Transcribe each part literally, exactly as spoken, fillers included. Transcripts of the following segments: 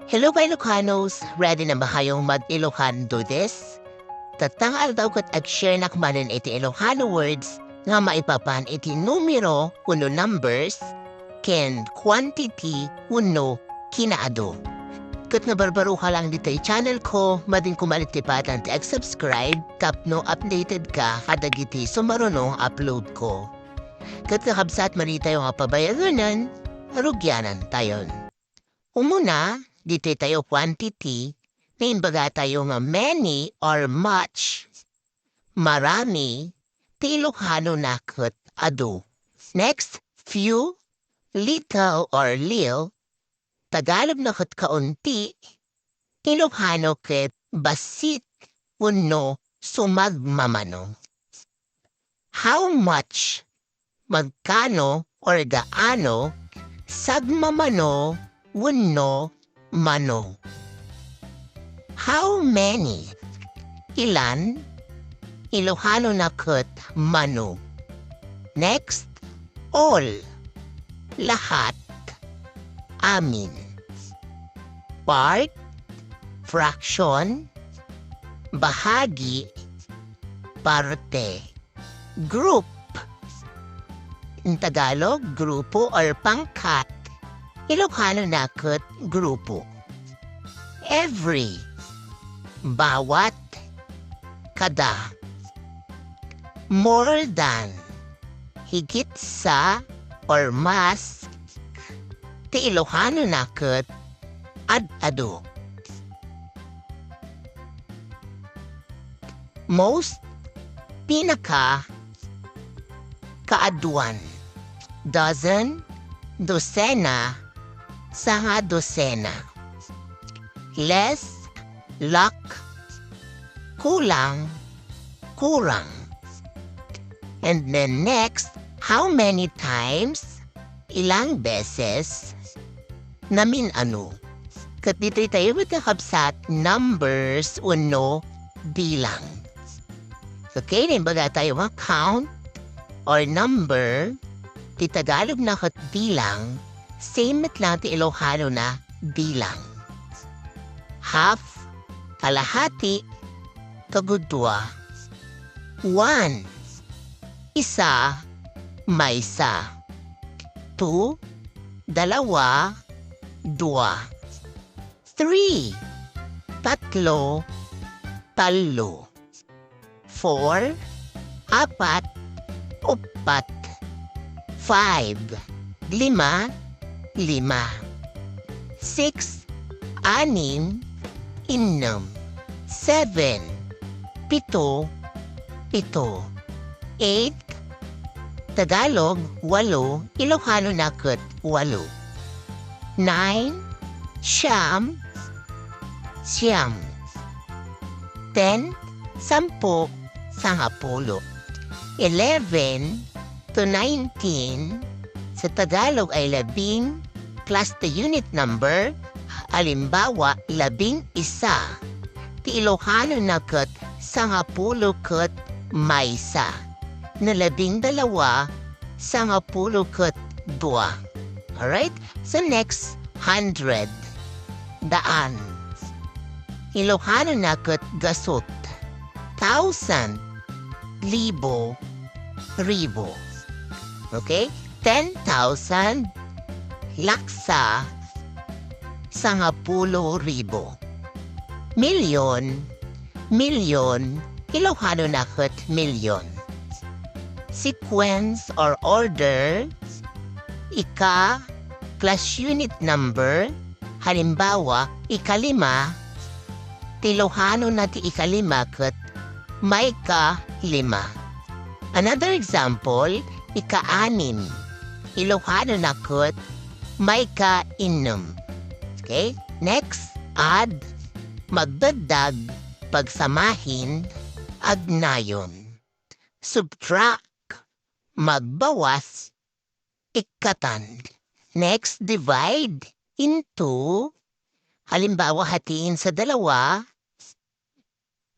Hello, ka Ilocanos! Ready na ba kayong mag-Ilocano this? Tatta nga aldaw ket ag-share nak manen iti Ilocano words nga maipapan iti numero wenno numbers ken quantity wenno kinaadu. Ket nga barbaro ka lang ditoy channel ko, madin kumalipatan ti ag-subscribe tapno updated ka kadagiti sumaruno nga upload ko. Ket kakabsat, madi tayo nga pabayaganan, rugianan tayon. Umuna, ditoy tayo quantity, naimbaga tayo nga many or much. Marami, ti Ilocano na ket adu. Next, few, little or lil, Tagalog na ket kaunti, Ilocano ket bassit wenno sumagmamano. How much, magkano or gaano, sagmamano wenno mano. How many, ilan, Ilocano na ket mano. Next, all, lahat, amin. Part, fraction, bahagi, parte. Group. In Tagalog, grupo or pangkat. Ilocano na ket grupo. Every. Bawat. Kada. More than. Higit sa or mas. Ti Ilocano na ket ad-adu. Most, pinaka, kaaduan. Dozen, dosena, sanga dosena. Less, lack, kulang, kurang. And then next, how many times, ilang beses, namin-ano. Ket ditoy tayo met, kakabsat, numbers wenno bilang. Okay, naimbaga tayo nga count or number, ti Tagalog na ket bilang, same met lang ti Ilocano na bilang. Half, kalahati, kagudua. One, isa, maysa. Two, dalawa, dua. Three, tatlo, tallo. Four, apat, uppat. Five, lima, lima. Six, anim, innem. Seven, pito, pito. Eight, Tagalog, walo, Ilocano na ket walo. Nine, siyam, siyam. Ten, sampu, sangapulo. Eleven to nineteen, sa Tagalog ay labing plus the unit number, alimbawa, labing-isa. Ti Ilocano na ket sangapulo ket maysa. No labing dalawa, sangapulo ket dua. Alright? So next, hundred. Daan. Ilocano na ket gasut. Thousand. Libo. Ribo. Okay? Ten thousand. Laksa. Sangapulo ribu. Milyon. Milyon. Ilocano na ket milyon. Sequence or order, ika plus unit number, halimbawa, ikalima, ti Ilocano na ti ikalima ket mayka lima. Another example, ika-anim. Ilocano na ket mayka-innem. Okay? Next, add, magdagdag, pagsamahin, agnayon. Subtract, magbawas, ikkatan. Next, divide into, halimbawa, hatiin sa dalawa.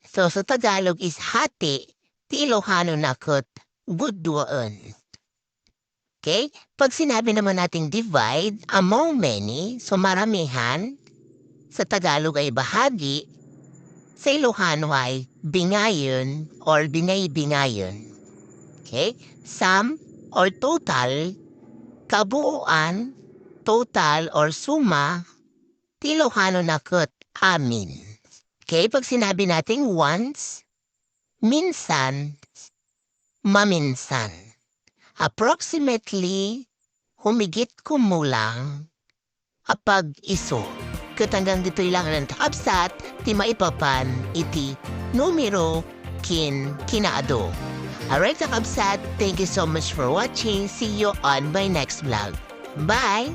So, sa Tagalog is hati, ti Ilocano na ket gudduaen. Okay? Pag sinabi naman nating divide among many, so maramihan, ta Tagalog ay bahagi, sa Ilocano ay bingayon or binay-bingayon. Okay? Sum or total, kabuuan, total or suma, ti Ilocano na ket amin. Okay? Pag sinabi nating once, minsan, maminsan. Approximately, humigit kumulang, a pag-isu. Ket hanggang ditoy lang nen kabsat ti maipapan iti numero ken kinaadu. Alright, kakabsat, thank you so much for watching. See you on my next vlog. Bye!